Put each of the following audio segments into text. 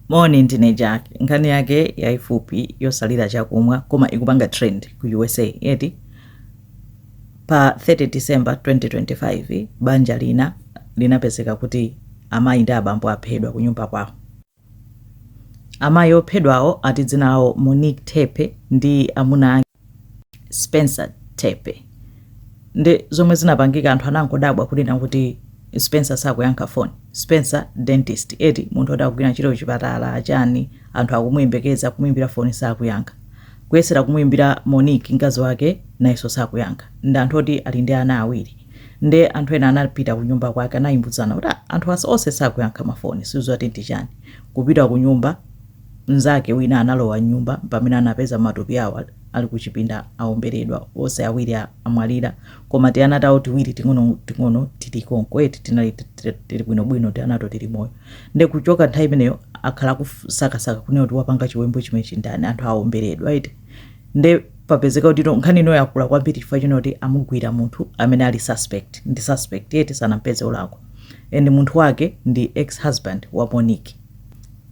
Moni, ndine Jack. Nkhani yake yayifupi, yosalira chakumwa, koma ikupanga trend ku USA eti. Pa 30 December 2025, banja lina linapezeka kuti amayi ndi abambo aphedwa ku nyumba kwawo. Amayi ophedwawo ati dzina lawo Monique Tepe ndi amuna ake Spencer Tepe. Ndi zomwe zinapangika, anthu anangodabwa kunena kuti Spencer sakuyankha phone. Spencer, dentist eti, munthu oti akugwira ntchito kuchipatala chani, anthu akumuyembekeza, kumuimbira foni sakuyankha, kuyesera kumuimbira Monique, mkazi wake, nayenso sakuyankha. Ndi anthu oti ali ndi ana awiri. Nde anthu ena anapita kunyumba kwake, anayimbudzana kuti, "Ah, anthu onse sakuyankha mafoni, sizoti ndi chani?" Kupita kunyumba, mnzake wina analowa mnyumba pamene anapeza matupi awo ali kuchipinda, aomberedwa onse awiri, amwalira, koma tiana tawo tiwiri ting'ono ting'ono tili konko eti, tinali tili bwinobwino, tianato tili moyo. Nde kuchoka nthawi imeneyo akhala akusakasaka kunena kuti wapanga chiwembu chimenechi ndani, anthu aomberedwa eti. Nde papezeka kuti no, nkhani ino yakula kwambiri chifukwa chino kuti amugwira munthu amene ali suspect, ndi suspect eti, sanampeze olakwa, and munthu wake ndi ex husband wa Monique.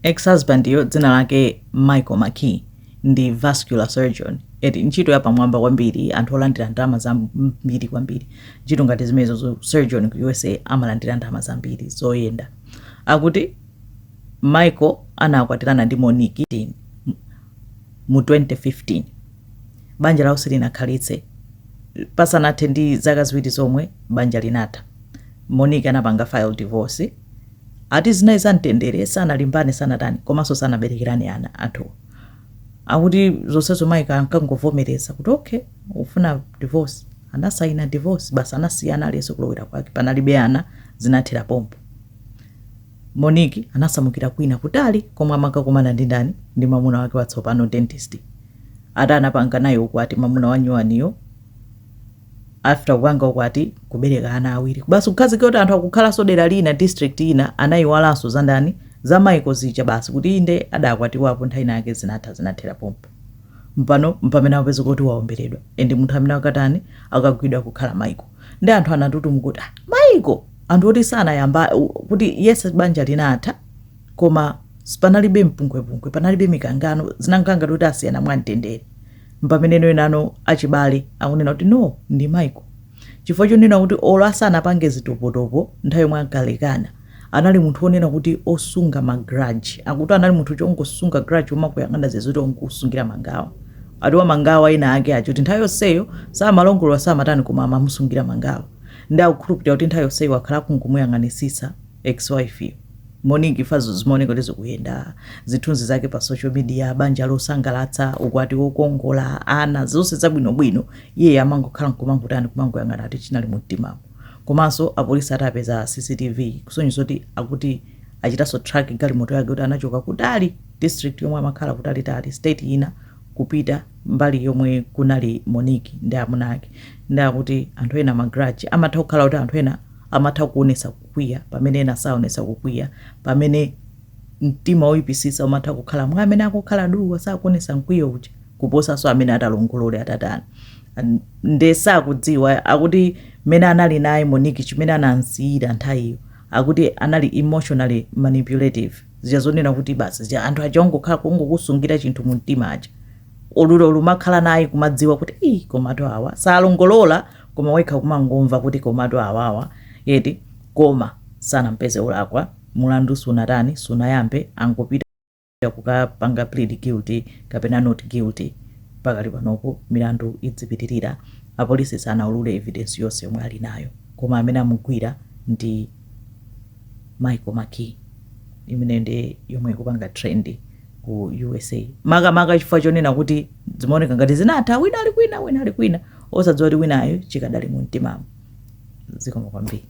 Ex husband yo dzina lake Michael McKee, ndi vascular surgeon eti, ntchito yapamwamba kwambiri, anthu olandira ndalama zambiri kwambiri. Ntchito ngati zimenezo, surgeon ku USA amalandira ndalama zambiri zoyenda. Akuti Michael anakwatirana ndi Monique mu 2015. Banja lawo silinakhalitse, pasanathe ndi zaka 2 zomwe banja linatha. Monique anapanga file divorce. Ati zinali zamtendere, sanalimbane, sanatani, komanso sanaberekerane ana anthuwo. Akuti zonsezo Michael ankangovomereza kuti okay, ufuna divorce, anasaina divorce basi, anasiyana, aliyense kulowera kwake, panalibe ana, zinathera pompo. Monique anasamukira kwina kutali komwe amakakumana ndi ndani? Ndi mwamuna wake watsopano, dentist. Ati anapanga naye ukwati mwamuna wa nyuwaniyo. After kupanga ukwati, kubereka ana awiri, basi kukhazikika kuti anthu akukhalanso dera lina, district ina, anayiwalanso za ndani, za Michael zija basi, kuti inde adakwatiwapo nthawi yake, zinatha, zinathera pompo. Mpano mpamene akupezeka kuti waomberedwa, and munthu amene akatani, akagwidwa kukhala Michael. Ndi anthu anatutumuka kuti, ah, Michael, anthu oti sanayamba kuti yes, banja linatha, koma panalibe mpungwepungwe, panalibe mikangano, zinakhala ngati kuti asiyana mwamtendere. Mpameneno enano achibale akunena kuti no, ndi Michael, chifukwa chonena kuti olo asanapange zitopotopo nthawi yomwe ankalekana, anali munthu wonena kuti osunga ma grudge. Akuti anali munthu chongosunga grudge, umakuyang'ana zezoti ongosungira mangawa. Ati wa mangawa ena ake acho kuti nthawi yonseyo samalongolola, samatani, koma amamusungira mangawa. Ndi akukhulupirira kuti nthawi yonseyo akhala akungomuyang'anisisa ex wife yo Monique. Fazo zimaoneka kuti zikuyenda, zithunzi zake pa social media, banja losangalatsa, ukwati wokongola, ana, zonse zabwinobwino, iye amangokhala nkumangotani, kumangoyang'ana ati chinali mu mtimamo. Komanso apolisi atapeza CCTV kusonyeza kuti akuti achitanso track galimoto yake kuti anachoka kutali, district yomwe amakhala kutalitali, state ina, kupita mbali yomwe kunali Monique ndi amuna ake. Ndi akuti anthu ena ma grudge amatha kukhala kuti anthu ena amatha kuonesa kukwiya pamene ena saonesa kukwiya, pamene mtima woyipisisa umatha kukhala mwa amene akukhala duwa, sakuonesa mkwiyo uja, kuposanso amene atalongolole, atatani. Nde sakudziwa. Akuti mmene anali naye Monique, chimene anamsiyira nthawiyo, akuti anali emotionally manipulative, zija zonena kuti basi zija anthu aja ongokhala kungokusungira chinthu mu mtima aja, olulo lumakhala naye kumadziwa kuti ii, komatu awa salongolola, koma wekha kumangomva kuti komatu awawa yeti. Koma sanampeze olakwa, mulandu sunatani, sunayambe, angopita kukapanga plead guilty kapena not guilty. Pakali panopo milandu idzipitirira. Apolisi sanaulule evidence yonse yomwe ali nayo, koma amene amugwira ndi Michael McKee. Imeneyo ndi yomwe ikupanga trend ku USA, makamaka chifukwa chonena kuti zimaoneka ngati zinatha, wina ali kwina, wina ali kwina, osadziwa kuti winayo chikadali mu mtimamo. Zikomo kwambiri.